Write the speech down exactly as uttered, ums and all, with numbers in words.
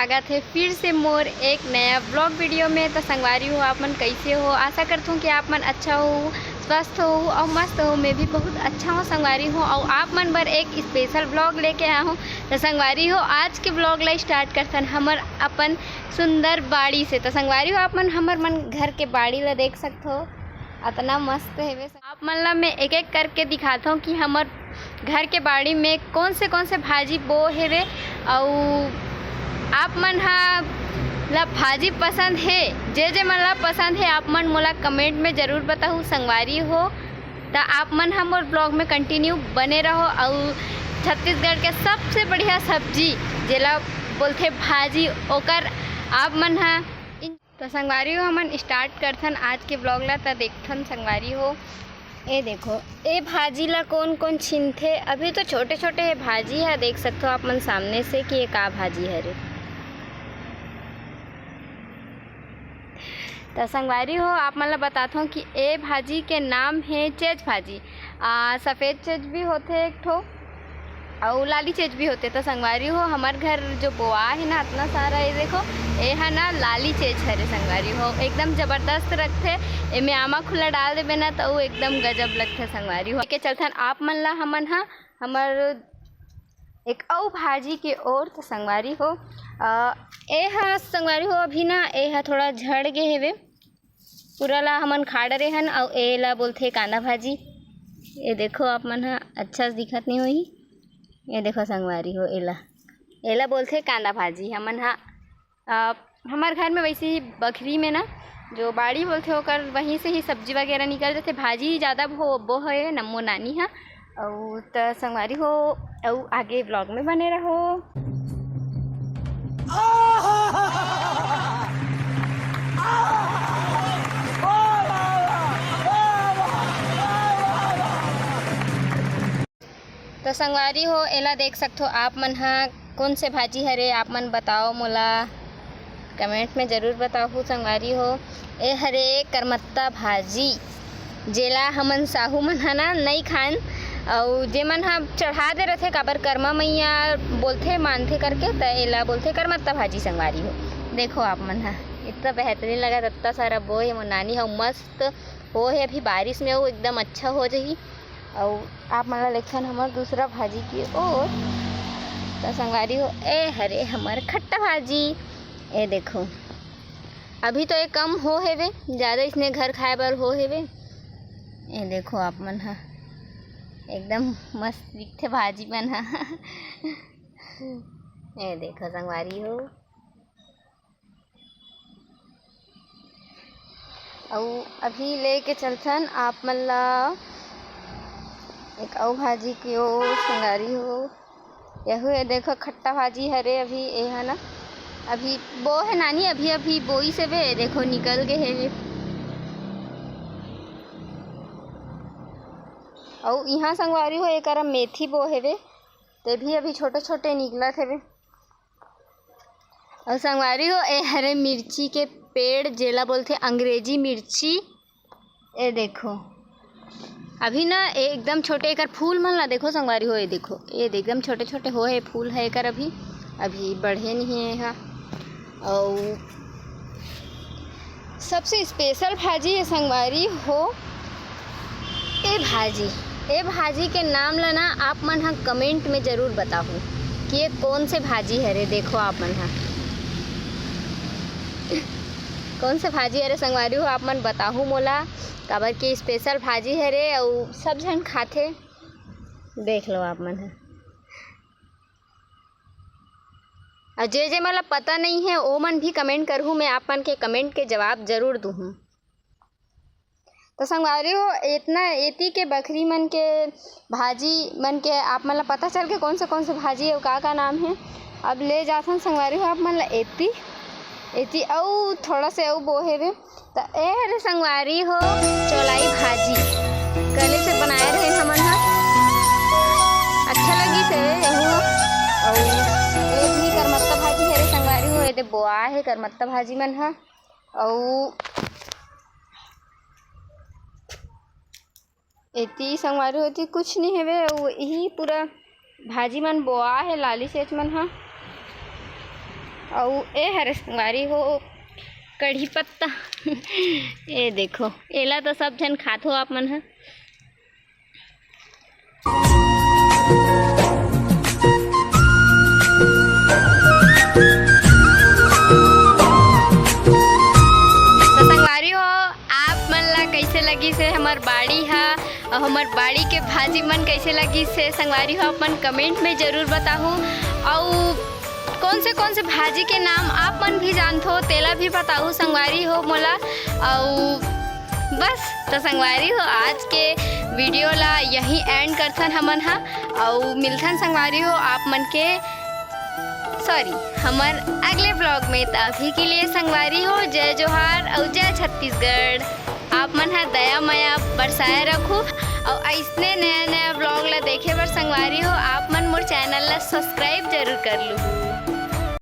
स्वागत है फिर से मोर एक नया ब्लॉग वीडियो में। तो संगवारी हो, आप मन कैसे हो? आशा करत हूँ कि आप मन अच्छा हो, स्वस्थ हो और मस्त हो। मैं भी बहुत अच्छा हूँ संगवारी हो, और आप मन बर एक स्पेशल ब्लॉग लेके आया हूँ। तो संगवारी हो, आज के ब्लॉग ला स्टार्ट करथन हमर अपन सुंदर बाड़ी से। तो संगवारी हो, आप मन हमर मन घर के बाड़ी ला देख सकत हो, अतना मस्त हेवे। आप मन ला मैं एक एक करके दिखात हूँ कि हमर घर के बाड़ी में कौन से कौन से भाजी बो हेवे, अउ आप मन हा ला भाजी पसंद हे, जे जे मन ला पसंद हे, आप मन मोला कमेंट में जरूर बताहू संगवारी हो। त आप मन हा मोर ब्लॉग में कंटिन्यू बने रहो, अउ छत्तीसगढ़ के सबसे बढ़िया सब्जी जेला बोलथे भाजी, ओकर आप मन हा तो संगवारी हो, हमन स्टार्ट करथन आज के ब्लॉग ला। त देखथन संगवारी हो, ए देखो, ए भाजी ला कौन कौन छीनथे। अभी तो छोटे छोटे हे भाजी ह, देख सकथो आप मन सामने से कि ये का भाजी हरे। त संगवारी हो, आप मन ला बताथों कि ए भाजी के नाम हे चेच भाजी। आ, सफेद चेच भी होथे एक ठो, अउ लाली चेच भी होथे। त संगवारी हो, हमर घर जो बोआ हे ना, अतना सारा, ये देखो, ये हा ना लाली चेच हरे संगवारी हो, एकदम जबरदस्त रखथे। एमे आमा खुला डाल देबे ना, त वो एकदम गजब लगथे संगवारी हो। के चलथन आप मन ला हमन हा हमर एक अउ भाजी के ओर। त संगवारी हो, अ, ए हा संगवारी हो, अभी ना ए हा थोड़ा झड़ गे हेवे, पूरा ला हमन खा डरे हन। अउ ए ला बोलथे कांदा भाजी। ये देखो आप मन हा, अच्छा से दिखत नहीं होही। ये देखो संगवारी हो, एला, एला बोलथे कांदा भाजी। हमन हा, अ, हमर घर में वैसे ही बखरी में ना जो बाड़ी बोलथे ओकर, वहीं से ही सब्जी वगैरह निकल जाथे। भाजी ज़्यादा बो, बो हे नम्मो नानी हा। अउ त संगवारी हो, अउ आगे ब्लॉग में बने रहो। तो संगवारी हो, एला देख सकथो आप मन हा, कौन से भाजी हरे, आप मन बताओ मोला, कमेंट में जरूर बताहू संगवारी हो। ए हरे करमत्ता भाजी, जेला हमन साहू मन ह ना नइ खान, अउ जे मन ह चढ़ा दे रथे, काबर करमा मैया बोलथे, मानथे करके, त एला बोलथे करमत्ता भाजी संगवारी हो। देखो आप मन ह, इतना बेहतरीन लगत, इतना सारा बोए हे मोर नानी ह, मस्त हो हे, अभी बारिश में वो एकदम अच्छा हो जाही। अउ आप मन ला लेगथन हमर दूसरा भाजी की ओर। त संगवारी हो, ए हरे हमर खट्टा भाजी। ए देखो, अभी तो ये कम हो हेवे, ज़्यादा इसने घर खाए बर हो हेवे। ए देखो आप मन ह, एकदम मस्त दिखथे भाजी मन ह। ए देखो संगवारी हो, अउ अभी लेके चलथन आप मन ला एक अउ भाजी के ओ संगवारी हो। यहू ये देखो खट्टा भाजी हरे, अभी ये है ना, अभी बो है नानी, अभी अभी बोई से बे, देखो निकल गए है। अउ यहाँ संगवारी हो, एकरा मेथी बो हेवे, ते भी अभी छोटे छोटे निकलत हेवे। अउ संगवारी हो, ए हरे मिर्ची के पेड़, जेला बोलथे अंग्रेजी मिर्ची। ए देखो, अभी ना ए एकदम छोटे, एकर फूल मन ला देखो संगवारी हो, ए देखो, ए दे-, एकदम छोटे छोटे हो हे फूल है एकर, अभी, अभी बढ़े नहीं है एहा। अउ सबसे स्पेशल भाजी ये संगवारी हो, ए भाजी, ए भाजी के नाम ला ना आप मन ह कमेंट में जरूर बताहू कि ये कौन से भाजी हरे। देखो आप मन ह कौन से भाजी हरे संगवारी हो, आप मन बताहू मोला, काबर के स्पेशल भाजी हरे अउ सब झन खाथे। देख लो आप मन ह। अउ जे जे मन ला पता नहीं है, ओ मन भी कमेंट करहू, मैं आप मन के कमेंट के जवाब जरूर दूहूँ। तो संगवारी हो, इतना एती के बखरी मन के भाजी मन के आप मन ला पता चल के कौन से कौन से भाजी अउ का का नाम है। अब ले जाथन संगवारी हो आप मन ला एती, एती अउ थोड़ा से अउ बो हेवे। त ए हरे संगवारी हो, चौलाई भाजी कले से बनाए रहे हमन ह, अच्छा लगी से यहू। अउ ए भी करमत्ता भाजी हरे संगवारी हो, एदे बोआ है करमत्ता भाजी मन ह। अउ एती संगवारी हो, एती कुछ नहीं हेवे, अउ यही पूरा भाजी मन बोआ हे, लाली सेच मन ह। अउ ए हरे संगवारी हो कढ़ी पत्ता। ए देखो, एला तो सब झन खाथो आप मन ह। तो संगवारी हो, आप मन ला कैसे लगिस हे हमर बाड़ी हा, अउ हमर बाड़ी के भाजी मन कैसे लगिस हे संगवारी हो, आप मन comment में जरूर बताहू। अउ कौन से कौन से भाजी के नाम आप मन भी जानथो, तेला भी बताहू संगवारी हो मोला। अउ बस, तो संगवारी हो, आज के video ला यहीं end करथन हमन हा, अउ मिलथन संगवारी हो आप मन के, sorry, हमर अगले vlog में। त अभी के लिए संगवारी हो, जय जोहार अउ जय छत्तीसगढ़। आप मन हा दया मया बरसाए रखू, अउ अइसने नया नया vlog ला देखे बर संगवारी हो, आप मन मोर channel ला subscribe जरूर कर लू।